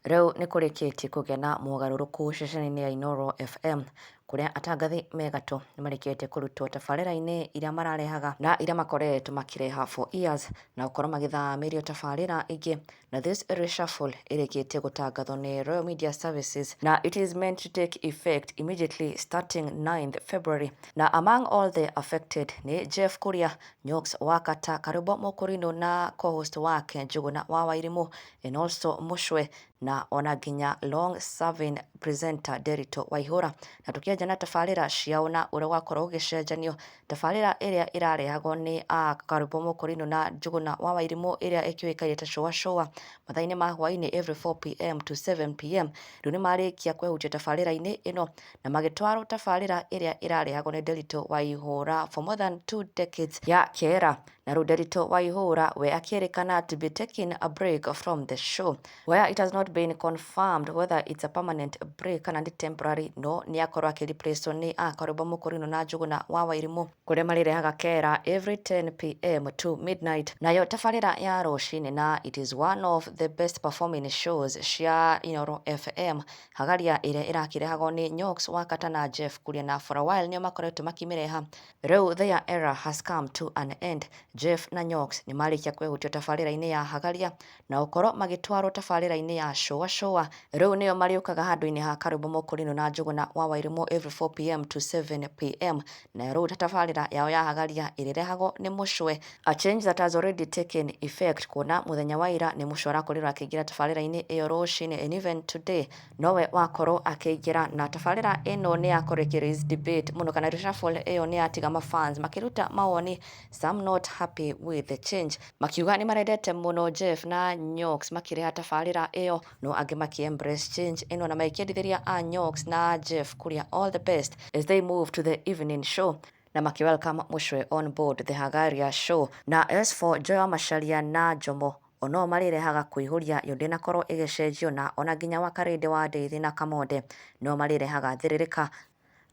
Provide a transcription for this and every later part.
Rĩu nĩ kũrĩkĩtie kũgĩa na mogarũrũku ceceni-inĩ ya Inooro FM, kũrĩa atangathi me gatũ nĩ marĩkĩtie kũrutwo tabarĩra-inĩ iria mararehaga na iria makoretwo makĩreha for years, na gũkorwo magĩthamĩrio tabarĩra ingĩ. Na this reshuffle ĩrĩkĩtie gũtangathwo nĩ Royal Media Services, na it is meant to take effect immediately starting 9th February. Na among all the affected nĩ Jeff Kuria, Nyox Wakata, Karũmbo Mũkũrinũ na co-host wake Njũgũna wa Wairimũ, and also Mũcwe, na ona nginya long serving presenter Nderitu Waihũra. Na tũkĩanjia na tabarĩra ciao na ũrĩa gwakorwo gũgĩcenjanio, tabarĩra ĩrĩa ĩrarehagwo nĩ a Karũmbo Mũkũrinũ na Njũgũna wa Wairimũ, ĩrĩa ĩkĩũĩkaine ta Shũa Shũa, mathaa-inĩ ma hwaĩ-inĩ every 4 p.m. to 7 p.m., rĩu nĩ marĩkia kwehutia tabarĩra-inĩ ĩno na magĩtwarwo tabarĩra ĩrĩa ĩrarehagwo nĩ Nderitu Waihũra for more than 2 decades ya Kera. Na rĩu Nderitu Waihũra we akĩrĩkana to be taking a break from the show, where it has not been confirmed whether it's a permanent break kana nĩ temporary, no nĩ akorwo akĩreplacewo nĩ a Karũmbo Mũkũrinũ na Njũgũna wa Wairimũ, kũrĩa marĩrehaga Kera every 10 p.m. to midnight. Nayo tabarĩra ya rũcinĩ, na it is one of the best performing shows cia Inooro FM, Hagaria, ĩrĩa ĩrakĩrehagwo nĩ Nyox Wakata na Jeff Kuria, na for a while nĩo makoretwo makĩmĩreha, rĩu their era has come to an end. Jeff na Nyox nĩ marĩkia kwehutio tabarĩra-inĩ ya Hagaria na gũkorwo magĩtwarwo tabarĩra-inĩ ya Shũa Shũa. Rĩu nĩo marĩũkaga handũ-inĩ ha Karũmbo Mũkũrinũ na Njũgũna wa Wairimũ every 4 p.m. to 7 p.m. Nayo rĩu tabarĩra yao ya Hagaria ĩrĩrehagwo nĩ Mũcwe, a change that has already taken effect, kuona mũthenya wa ira nĩ Mũcwe arakorirwo akĩingĩra tabarĩra-inĩ ĩyo rũcinĩ, and even today nowe wakorwo akĩingĩra. Na tabarĩra ĩno nĩ yakorwo ĩkĩ raise debate mũno, kana reshuffle ĩyo nĩ yatiga mafans makĩruta mawoni, some not happy with the change, makiuga nĩ marendete mũno Jeff na Nyox makĩreha tabarĩra ĩyo, no angĩ makĩ embrace change ĩno na magĩkĩendithĩria a Nyox na Jeff Kuria all the best as they move to the evening show, na maki welcome Mũcwe on board the Hagaria show. Na as for Joy wa Macharia na Jomo, ono marĩrehaga Kũihũria, yo ndĩnakorwo ĩgĩcenjio, na ona nginya Wakarĩndĩ wa Ndeithi na Kamonde no marĩrehaga Thĩrĩrĩka,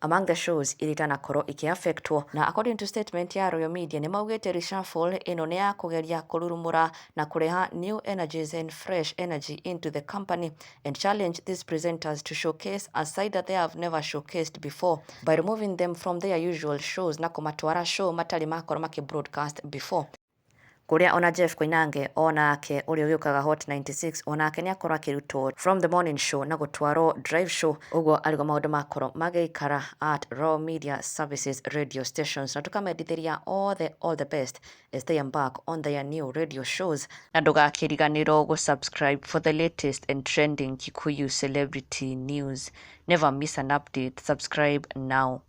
among the shows iria itanakorwo ikĩaffectwo. Na according to statement ya Royal Media, nĩ maugĩte reshuffle ĩno nĩ ya kũgeria kũrurumũra na kũreha new energies and fresh energy into the company and challenge these presenters to showcase a side that they have never showcased before by removing them from their usual shows na kũmatwara show matarĩ makorwo makĩ broadcast before, kũrĩa ona Jeff Koinange onake ũrĩa ũgĩũkaga Hot 96 onake nĩ akorwo akĩrutwo from the morning show na gũtwarwo drive show. Ũguo arĩguo maũndũ makorwo magĩikara at Royal Media Services radio stations, na tũkamendithĩria othe all the best as they embark on their new radio shows. Na ndũgakĩriganĩrwo gũsubscribe for the latest and trending Kikuyu celebrity news. Never miss an update. Subscribe now.